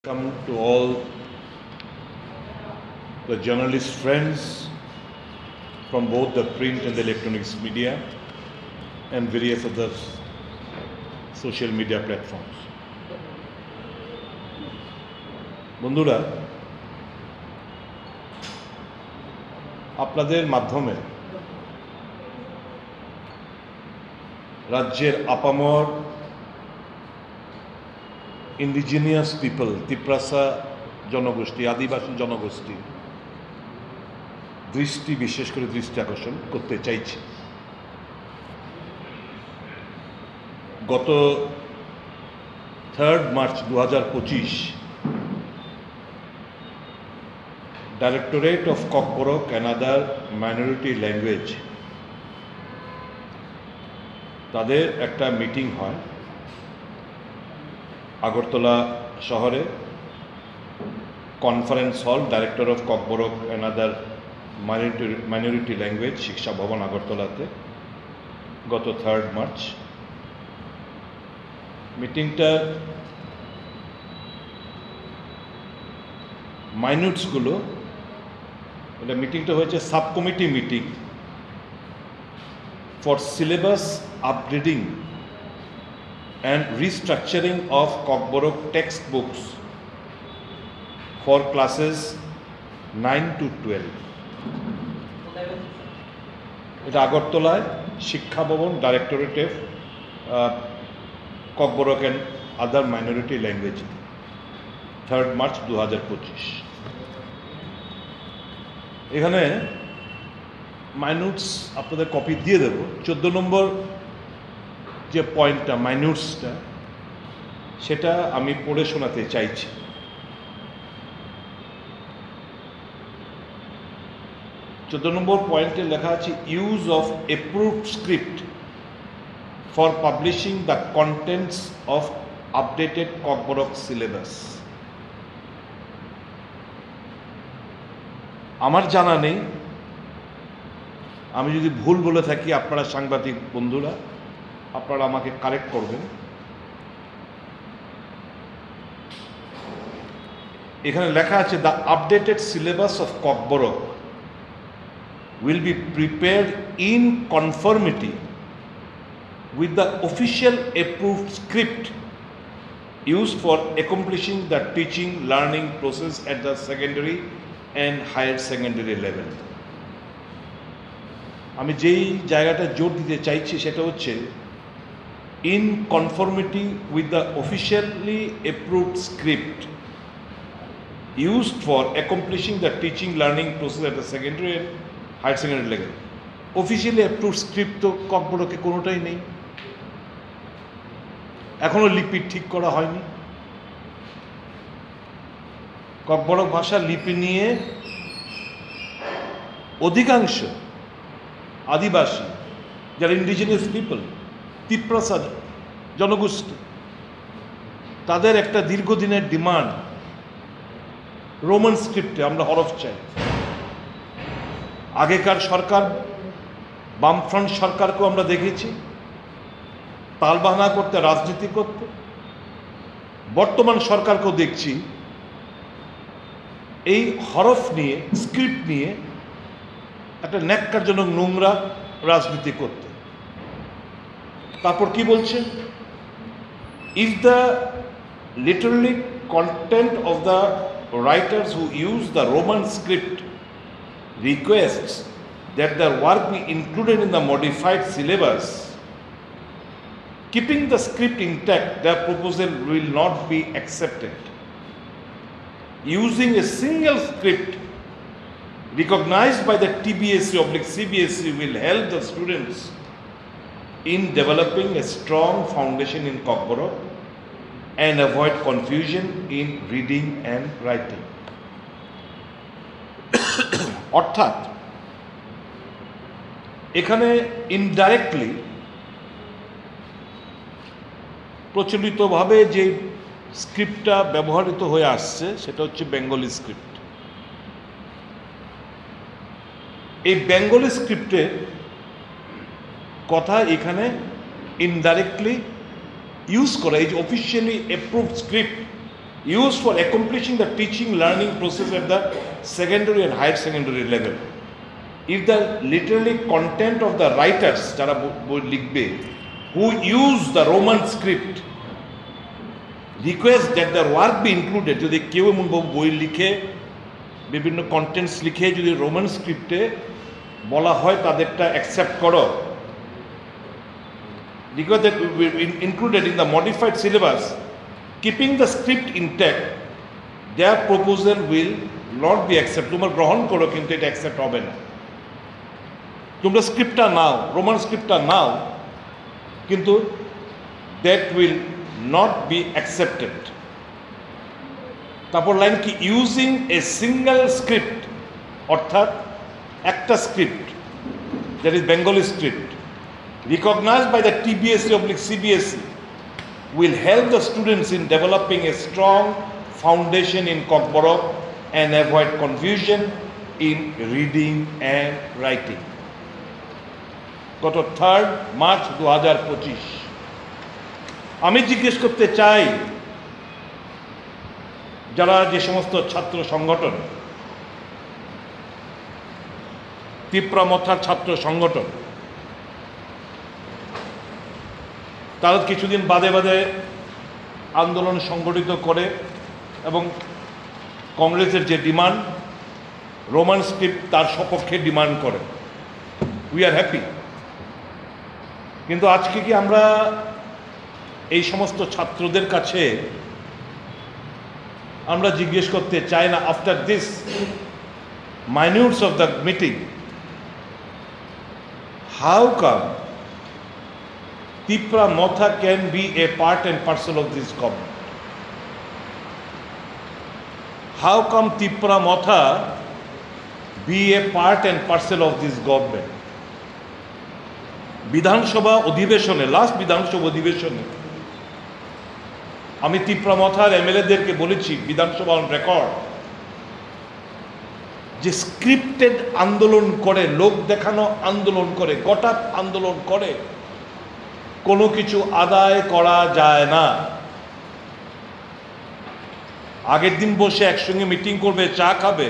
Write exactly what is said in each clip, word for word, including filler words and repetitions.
Welcome to all the journalist friends from both the print and the electronics media and various other social media platforms. বন্ধুরা, আপনাদের মাধ্যমে রাজ্যের আপামর indigenous people, Tiprasa জনগোষ্ঠী, আদিবাসী জনগোষ্ঠী দৃষ্টি, বিশেষ করে দৃষ্টি আকর্ষণ করতে চাইছি। গত থার্ড মার্চ দু হাজার পঁচিশ, Directorate of Kokborok and Other Minority Language, তাদের একটা মিটিং হয় আগরতলা শহরে, conference hall, Directorate of Kokborok and Other Minority Language, শিক্ষা ভবন, আগরতলাতে, গত থার্ড মার্চ। মিটিংটার মাইনুটসগুলো, এটা মিটিংটা হয়েছে sub committee meeting for syllabus upgrading and restructuring of Kokborok textbooks for classes nine to twelve. এটা আগরতলায় শিক্ষা ভবন, Directorate of Kokborok and Other Minority Language, third March দু হাজার পঁচিশ। এখানে মাইনুটস আপনাদের কপি দিয়ে দেব। চোদ্দ নম্বর যে পয়েন্টটা, মাইনুটসটা, সেটা আমি পড়ে শোনাতে চাইছি। চোদ্দ নম্বর পয়েন্টে লেখা আছে, "Use of approved script for publishing the contents of updated Kokborok syllabus." আমার জানা নেই, আমি যদি ভুল বলে থাকি, আপনারা সাংবাদিক বন্ধুরা, আপনারা আমাকে কারেক্ট করবেন। এখানে লেখা আছে, "The updated syllabus of Kokborok will be prepared in conformity with the official approved script used for accomplishing the teaching learning process at the secondary and higher secondary level." আমি যেই জায়গাটা জোর দিতে চাইছি, সেটা হচ্ছে, "In conformity with the officially approved script used for accomplishing the teaching learning process at the secondary and higher secondary level." Officially approved script তো ককবরকে কোনোটাই নেই, এখনো লিপি ঠিক করা হয়নি। ককবরক ভাষা লিপি নিয়ে অধিকাংশ আদিবাসী, যারা ইন্ডিজিনাস পিপল, তিপ্রাসা জনগোষ্ঠী, তাদের একটা দীর্ঘদিনের ডিমান্ড, রোমান স্ক্রিপ্টে আমরা হরফ চাই। আগেকার সরকার, বামফ্রন্ট সরকারকেও আমরা দেখেছি তালবাহানা করতে, রাজনীতি করতে। বর্তমান সরকারকেও দেখছি এই হরফ নিয়ে, স্ক্রিপ্ট নিয়ে একটা ন্যাক্কারজনক নোংরা রাজনীতি করতে। তারপর কি বলছে? "If the literary content of the writers who use the Roman script requests that their work be included in the modified syllabus, keeping the script intact, their proposal will not be accepted. Using a single script recognized by the T B S E oblique C B S E will help the students in developing a strong foundation in Kokborok and avoid confusion in reading and writing." অর্থাৎ এখানে ইনডাইরেক্টলি, প্রচলিতভাবে যে স্ক্রিপ্টটা ব্যবহৃত হয়ে আসছে, সেটা হচ্ছে বেঙ্গলি স্ক্রিপ্ট। এই বেঙ্গলি স্ক্রিপ্টের কথা এখানে ইনডাইরেক্টলি ইউজ করা, এই যে officially approved script, used for accomplishing the teaching learning process at the secondary and higher secondary level. If the literary content of the writers, যারা বই লিখবে, who use the Roman script, request that their work be included, যদি কেউ এমন বই লিখে, বিভিন্ন কন্টেন্টস লিখে যদি রোমান স্ক্রিপ্টে বলা হয় তাদেরটা অ্যাকসেপ্ট করো, request that be included in the modified syllabus, keeping the script intact, their proposal will not be accept. তোমরা গ্রহণ করো, কিন্তু এটা অ্যাকসেপ্ট হবে না। তোমরা স্ক্রিপ্টটা নাও, রোমান স্ক্রিপ্টটা নাও, কিন্তু that will not be accepted. তারপর লাইন কি? Using a single script, অর্থাৎ একটা script, that is Bengali script, recognized by the T B S E oblique C B S E, will help the students in developing a strong foundation in Kokborok and avoid confusion in reading and writing. গত third March দু হাজার পঁচিশ। আমি জিজ্ঞেস করতে চাই, যারা যে সমস্ত ছাত্র সংগঠন, তিপ্রা মথার ছাত্র সংগঠন, তারা কিছুদিন বাদে বাদে আন্দোলন সংগঠিত করে এবং কংগ্রেসের যে ডিমান্ড, রোমান স্ক্রিপ্ট তার সপক্ষে ডিমান্ড করে, উই আর হ্যাপি। কিন্তু আজকে কি আমরা এই সমস্ত ছাত্রদের কাছে আমরা জিজ্ঞেস করতে চাই না, after this minutes of the meeting, how come Tipra Motha can be a part and parcel of this government? How come Tipra Motha be a part and parcel of this government? বিধানসভা অধিবেশনে, লাস্ট বিধানসভা অধিবেশনে আমি তিপ্রা মথার এমএলএদেরকে বলেছি, বিধানসভা on record, যে স্ক্রিপ্টেড আন্দোলন করে, লোক দেখানো আন্দোলন করে, গটাত আন্দোলন করে কোনো কিছু আদায় করা যায় না। আগের দিন বসে একসঙ্গে মিটিং করবে, চা খাবে,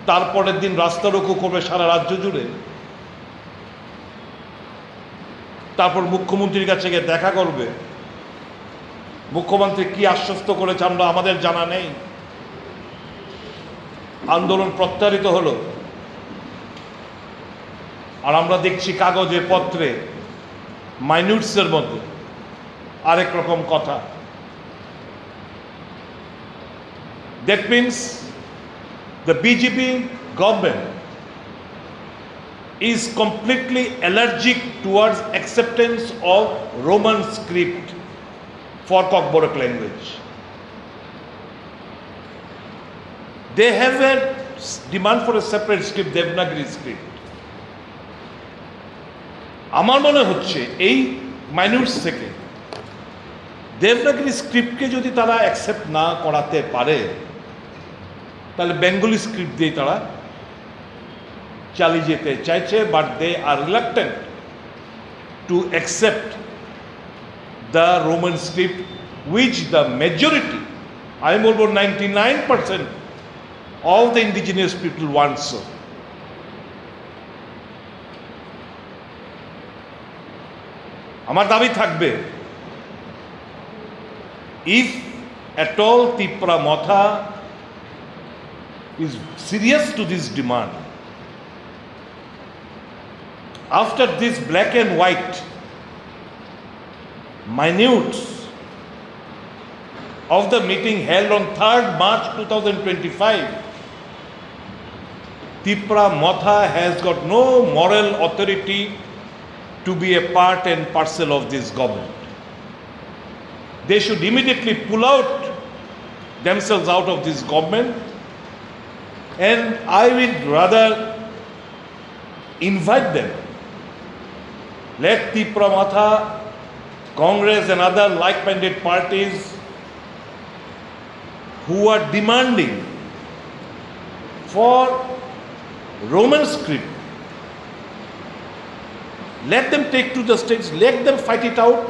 তারপরের দিন রাস্তা রোকো করবে সারা রাজ্য জুড়ে, তারপর মুখ্যমন্ত্রীর কাছে গিয়ে দেখা করবে। মুখ্যমন্ত্রী কি আশ্বস্ত করেছে আমরা, আমাদের জানা নেই। আন্দোলন প্রত্যাহৃত হলো, আর আমরা দেখছি কাগজে পত্রে, মাইনিউটসের মধ্যে আরেক রকম কথা। That means the B J P government is completely allergic towards acceptance of Roman script for Kokborok language. They have a s-, demand for a separate script, Devanagari script. আমার মনে হচ্ছে এই মাইনিউটস থেকে দেবনাগরি স্ক্রিপ্টকে যদি তারা অ্যাকসেপ্ট না করাতে পারে, তাহলে বেঙ্গলি স্ক্রিপ্ট দিয়ে তারা চালিয়ে যেতে চাইছে, but they are reluctant to accept the Roman script, which the majority, আমি বলবো ninety nine percent of the indigenous people want so. আমার দাবি থাকবে, if at all Tipra Motha is serious to this demand, after this black and white minutes of the meeting held on third March two thousand twenty-five, Tipra Motha has got no moral authority to be a part and parcel of this government. They should immediately pull out themselves out of this government, and I will rather invite them. Let Tipra Motha, Congress and other like-minded parties who are demanding for Roman script, let them take to the streets, let them fight it out.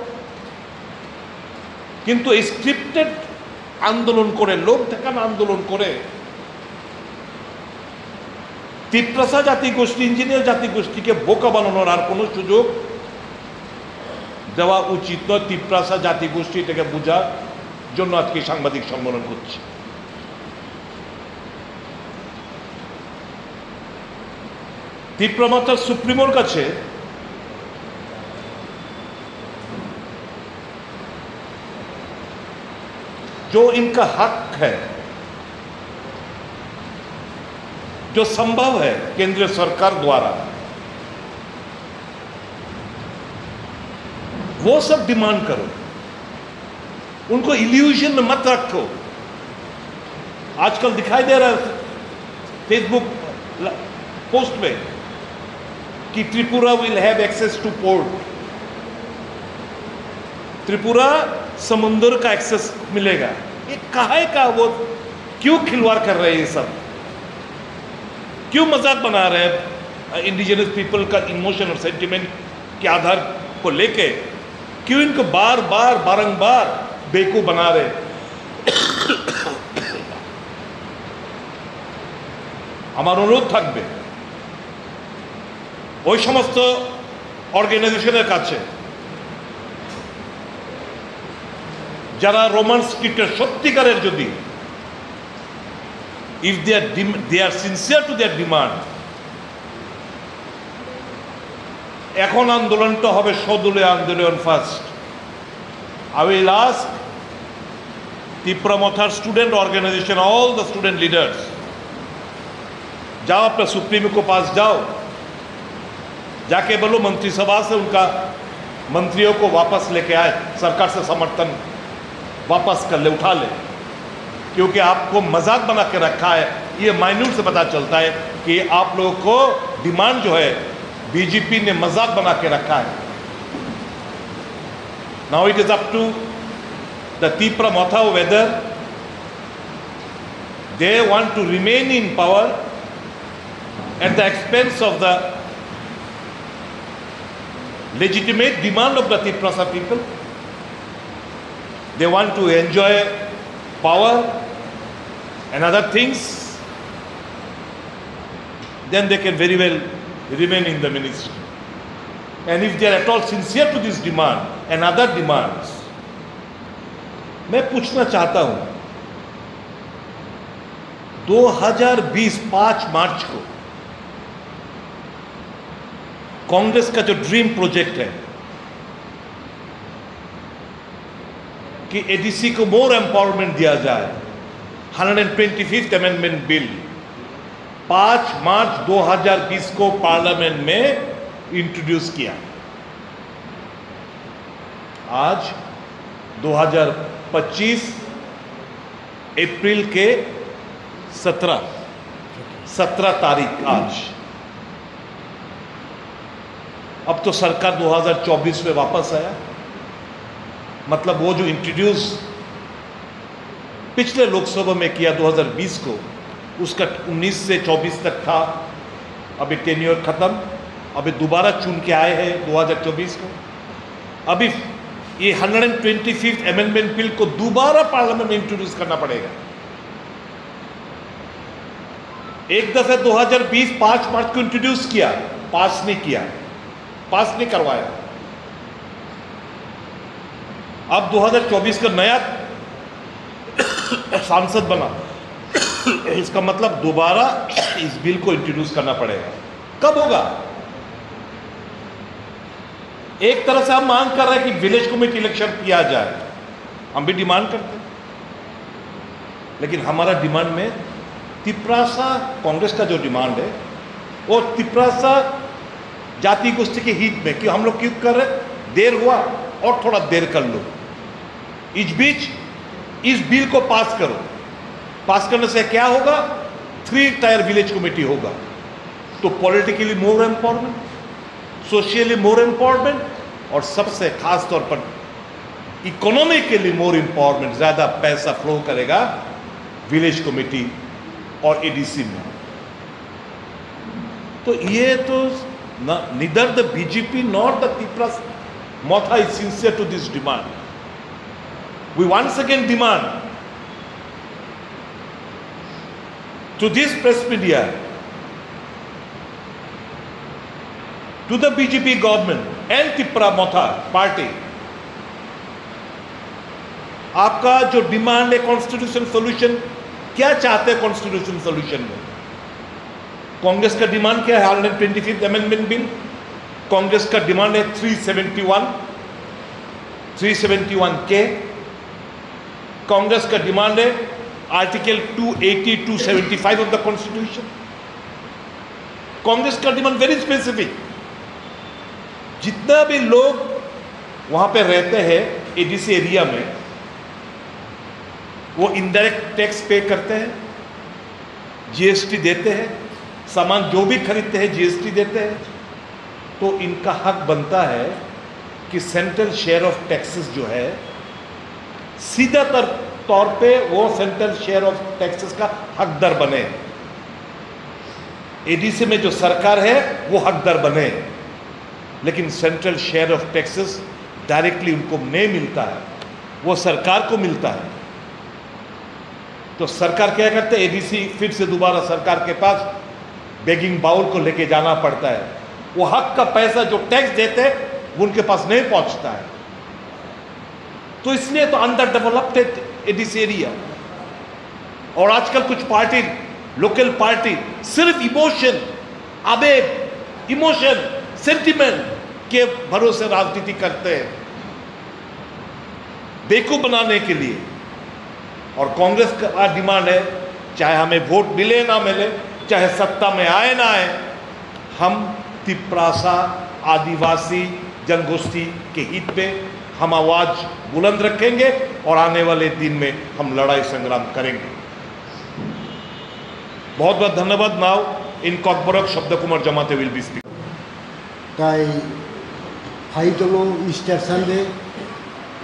কিন্তু এই স্ক্রিপ্টেড আন্দোলন করে, লোক দেখানো আন্দোলন করে তিপ্রাসা জাতিগোষ্ঠী, ইঞ্জিনিয়ার জাতিগোষ্ঠীকে বোকা বানানোর আর কোনো সুযোগ দেওয়া উচিত নয়। তিপ্রাসা জাতিগোষ্ঠী এটাকে বোঝার জন্য আজকে সাংবাদিক সম্মেলন করছি। তিপ্রা মথার সুপ্রিমোর কাছে जो इनका हक है, जो संभव है केंद्र सरकार द्वारा, वो सब डिमांड करो। उनको इल्यूजन में मत रखो। आजकल दिखाई दे रहा है फेसबुक पोस्ट में कि Tripura will have access to port, Tripura समुंदर का एक्सेस मिलेगा। ये काहे का वो, क्यों खिलवाड़ कर रहे हैं ये सब, क्यों मजाक बना रहे हैं इंडिजिनस पीपल का इमोशन और सेंटिमेंट के आधार को लेके? क्यों इनको बार बार बारंबार बेवकूफ बना रहे? আমার অনুরোধ থাকবে ওই সমস্ত অর্গানাইজেশনের কাছে যারা রোমান স্ক্রিপ্টের সত্যিকারের যদি, if they are dem- they are sincere to their demand, এখন আন্দোলনটা হবে সদলীয় আন্দোলন first. I will ask Tipra Motha student organization, all the student leaders, जाओ अपने सुप्रीमो के पास जाओ, जाके बोलो मंत्री सभा से उनका मंत्रियों को वापस लेके आए, सरकार से समर्थन वापस कर ले, उठा ले, क्योंकि आपको मजाक बना के रखा है। ये माइन्यूट से पता चलता है कि आप लोगों को डिमांड जो है बीजेपी ने मजाक बना के रखा है। Now it is up to the Tipra Motha whether they want to remain in power at the expense of the legitimate demand of the Tiprasa people. They want to enjoy power and other things, then they can very well remain in the ministry. And if they are at all sincere to this demand and other demands, मैं पूछना चाहता हूं, दो हज़ार बीस पाँच मार्च को कांग्रेस का जो ड्रीम प्रोजेक्ट है कि एडीसी को मोर एम्पावरमेंट दिया जाए, hundred twenty fifth amendment bill पाँच मार्च दो हज़ार बीस को पार्लियामेंट में इंट्रोड्यूस किया। आज दो हज़ार पच्चीस अप्रैल के सत्रह, सत्रह तारीख आज। अब तो सरकार दो हज़ार चौबीस में वापस आया, मतलब वो जो इंट्रोड्यूस पिछले लोकसभा में किया दो हज़ार बीस को, उसका उन्नीस से चौबीस तक था, अभी टेन्योर खत्म, अभी दोबारा चुन के आए हैं दो हज़ार चौबीस को। अभी ये hundred twenty fifth amendment bill को दोबारा पार्लियामेंट में इंट्रोड्यूस करना पड़ेगा। एक दफे दो हज़ार बीस पाँच मार्च को इंट्रोड्यूस किया, पास नहीं किया, पास नहीं करवाया। अब दो हज़ार चौबीस का नया सांसद बना, इसका मतलब दोबारा इस बिल को इंट्रोड्यूस करना पड़ेगा। कब होगा? एक तरह से हम मांग कर रहे हैं कि विलेज कमेटी इलेक्शन किया जाए, हम भी डिमांड करते हैं, लेकिन हमारा डिमांड में तिप्रासा कांग्रेस का जो डिमांड है, वो तिप्रासा जाति गोष्ठी के हित में, कि हम लोग क्यों कर रहे हैं, देर हुआ और थोड़ा देर कर लो। इस बीच इस बिल को पास करो। पास करने से क्या होगा? थ्री टायर विलेज कमेटी होगा, तो पॉलिटिकली मोर एम्पावरमेंट, सोशली मोर एम्पावरमेंट, और सबसे खास तौर पर इकोनॉमिकली मोर एम्पावरमेंट, ज़्यादा पैसा फ्लो करेगा विलेज कमेटी और एडीसी में। तो ये तो, neither the BJP nor the Tipra Motha is sincere to this demand। We once again demand To this press media, to the B J P government and Tipra Motha party, आपका जो डिमांड है constitution solution, क्या चाहते हैं constitution solution में? कांग्रेस का demand क्या है? Hundred twenty fifth amendment bill, Congress का डिमांड है three seventy one, three seventy one के, कांग्रेस का डिमांड है article two eighty, two seventy five of the constitution. Congress का डिमांड वेरी स्पेसिफिक, जितना भी लोग वहां पे रहते हैं एडीसी एरिया में, वो इनडायरेक्ट टैक्स पे करते हैं, जीएसटी देते हैं, सामान जो भी खरीदते हैं जीएसटी देते हैं, तो इनका हक बनता है कि सेंट्रल शेयर ऑफ टैक्सेस जो है, सीधा तर-, तौर पे वो सेंट्रल शेयर ऑफ टैक्सेस का हकदार बने। एडीसी में जो सरकार है, वो हकदार बने, लेकिन central share of taxes directly उनको नहीं मिलता है, वो सरकार को मिलता है। तो सरकार क्या करते, एडीसी फिर से दोबारा सरकार के पास बेगिंग बाउल को लेके जाना पड़ता है। वो हक का पैसा जो टैक्स देते हैं, वो उनके पास नहीं पहुंचता है। तो इसलिए तो अंडर डेवलप्ड है एडीसी एरिया। और आजकल कुछ पार्टी, लोकल पार्टी सिर्फ इमोशन, आवेग, इमोशन, सेंटिमेंट के भरोसे राजनीति करते हैं बेवकूफ बनाने के लिए। और कांग्रेस का डिमांड है, चाहे हमें वोट मिले ना मिले, चाहे सत्ता में आए ना आए, हम तिप्रासा आदिवासी जनगोष्ठी के हित में हम आवाज बुलंद रखेंगे और आने वाले दिन में हम लड़ाई संग्राम करेंगे। बहुत बहुत धन्यवाद। Now in Kokborok, Shabda Kumar Jamate will be speaking. Tai phai tongo Easter Sunday,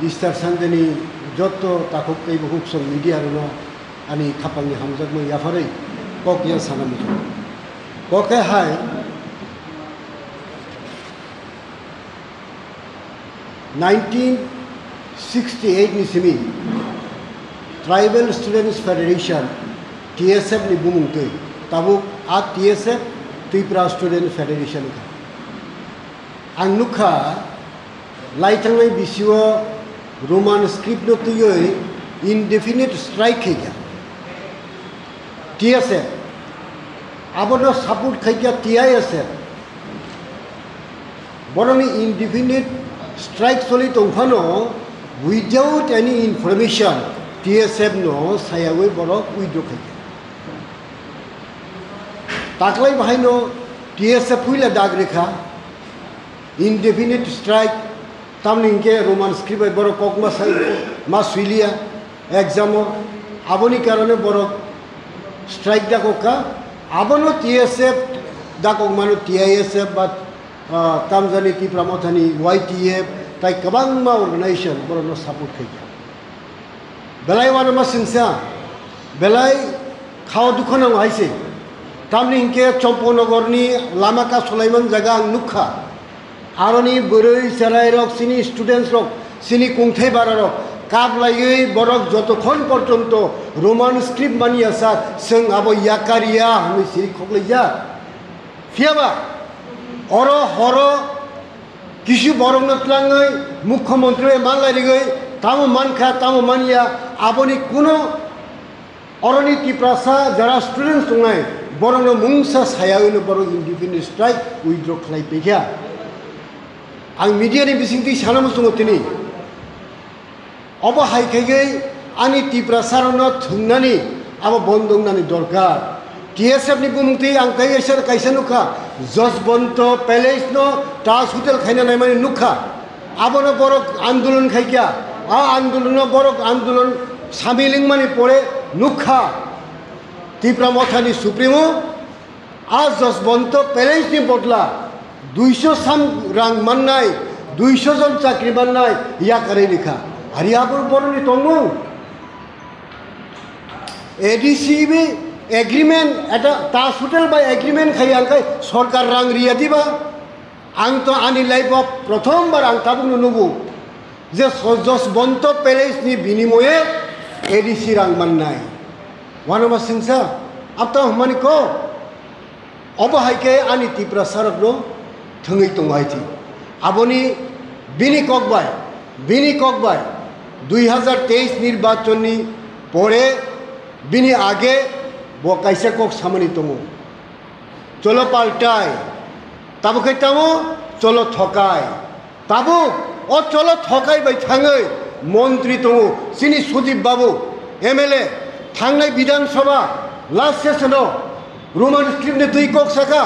Easter Sunday ni jotto takhuk tei bukhuk song media rwno ani khapangni hamjakmung yapharwi kok ya sana muchung. Kok khe hai nineteen sixty eight ni simi Tribal Students Federation, T S F ni bumung twi, tabuk a T S F Tripura Student Federation kha. Ang nukha, laithangnai bisio Roman script no twiwi indefinite strike khaikha T S F, abono support khaikha T I S F. Borokni indefinite strike choli tongphano without any information T S F no sayawi borok withdraw khaikha. Taklai bahaino T S F puila dag rikha, indefinite strike, tamni hinkhe Roman script bai borok kok ma sai, ma swiliya exam o, aboni karone borok strike dakokha, abono T S F dakokmano T I S F ba, ah, tamjani Tipra Mothani Y T F tai kwbangma organization borokno support khaikha. Belai uanama singsa, belai khao dukho nango hai se. Tamni hinkhe Chomponogorni lama kasolaiman jaga ang nukha. Aroni bwrwi cherairok, chini studentsrok, chini kungthai bararok kaplaiwi borok jotokhon porjonto Roman script manya sak, chwng abo yakar ya hwnwi siri khoklaijak. Phiyaba oro horo kisu borokno twlangwi mukhyamantri bai manlairigwi tamo mankha, tamo manya, aboni kuno oroni Tiprasa jara students tongnai, borokno mungsa sayawino borok indefinite strike withdraw khlai paikha. Ang media ni bisingtwi sana muchungo tini. Obo hai khaigwi ani Tiprasarokno thwngnani abo bondh wngnani dorkar. T S F ni bumungtwi ang tei kaisa, kaisa nukha, Jaswanta Palace no Taj Hotel khaina naimani nukha. Abono borok andolon khaikha. A andolono borok andolon samil wngmani pore nukha Tipra Mothani Supremo, a Jaswanta Palace ni bodla duiso sam rang mannai, duiso jon chakri mannai yakarwi rikha. Ari abo boroni tongmung? A D C B agreement, eta Taj Hotel bai agreement khai ang khai sorkar rang riya diba? Ang to ani life o prothom bar ang tabukno nugo. Je so-, Jaswanta Palace ni binimoye A D C rang mannai. Wanama singsa, Abta hwnmani kok, obo hai khe ani Tiprasarokno thwngwi tongo hai thi. Aboni bini kok bai, bini kok bai dui hazar teis nirbachonni pore bini age bo kaisa kok samani tongo. Cholo paltai, tabo khe tamo cholo thokai. Tabuk o cholo thokai bai thangwi montri tongo chini Sudip Babu, M L A, thangnai Bidhan Sabha last session o Roman script ni twi kok saka,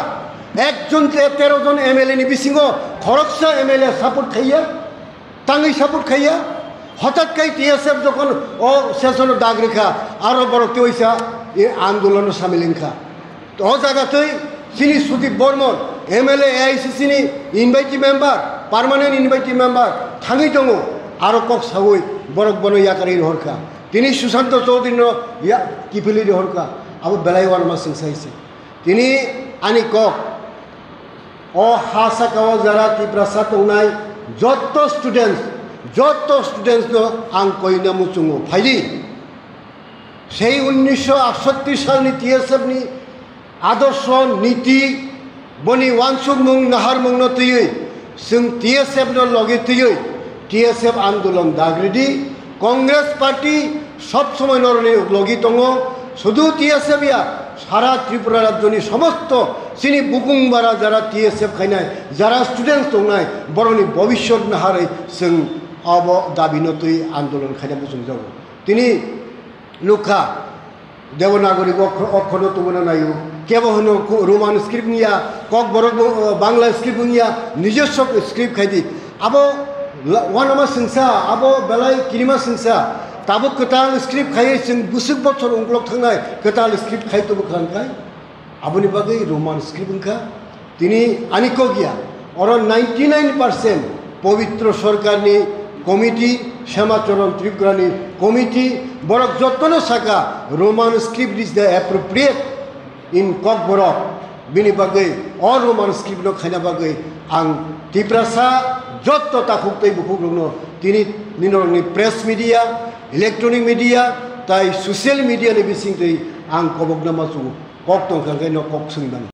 ekjon te tero jon M L A ni bisingo khoroksa M L A support khaiya, tangwi support khaiya, hotat kai T S F jokhon o session o dag rikha, aro borok tei oisa e andolon o samil wngkha. O jaga twi chini Sudip Bormon, M L A, A I C C ni invitee member, permanent invitee member thangwi tongo, aro kok sawi borok bono yakarwi rohorkha. Tini Susanto Chowdhury no ya-, kiphilwi rohorkha, abo belai uanama swngsa se. Tini ani kok, o ha saka o jara Tiprasa tongnai jotto students, jotto students no ang koina muchungo phaidi. Sei unnisho atsatti salni T S F ni adorsho, niti, boni uansukmung, naharmungno twiwi, chwng T S F no logi twiwi, T S F andolon dagridi, Congress Party sob somoi noroni logi tongo, sudu T S F ya, sara Tripura rajyoni somosto chini bukung bara jara T S F khainai, jara students tongnai, boroni bobishyot naharwi chwng abo dabino twi andolon khaina muchungjago. Tini nukha, Devanagari okkho-, okkhono tubuna naio. Kebo hwno ku-, Roman script wngya, Kokborok bo, uh, Bangla script wngya, nijoswo script khaidi. Abo la-, uanama swngsa, abo belai kirima swngsa. Tabuk kwtal script khaiwi chwng bwswk bochor ungkulok thangnai kwtal script khai tubu kha wngkhai. Aboni bagwi Roman script wngkha. Tini ani kok ya, oro ninety nine percent Pobitro Sarkarni committee, Shamacharan Tripurani committee, borok jottono saka Roman script is the appropriate in Kokborok. Bini bagwi o Roman script no khaina bagwi ang Tiprasa jotto takhuk tei bukhuk rokno tini nini rokni press media, electronic media tai social media ni bising twi ang kobokna ma chungo. Kok tongkha khe no kok swngmani.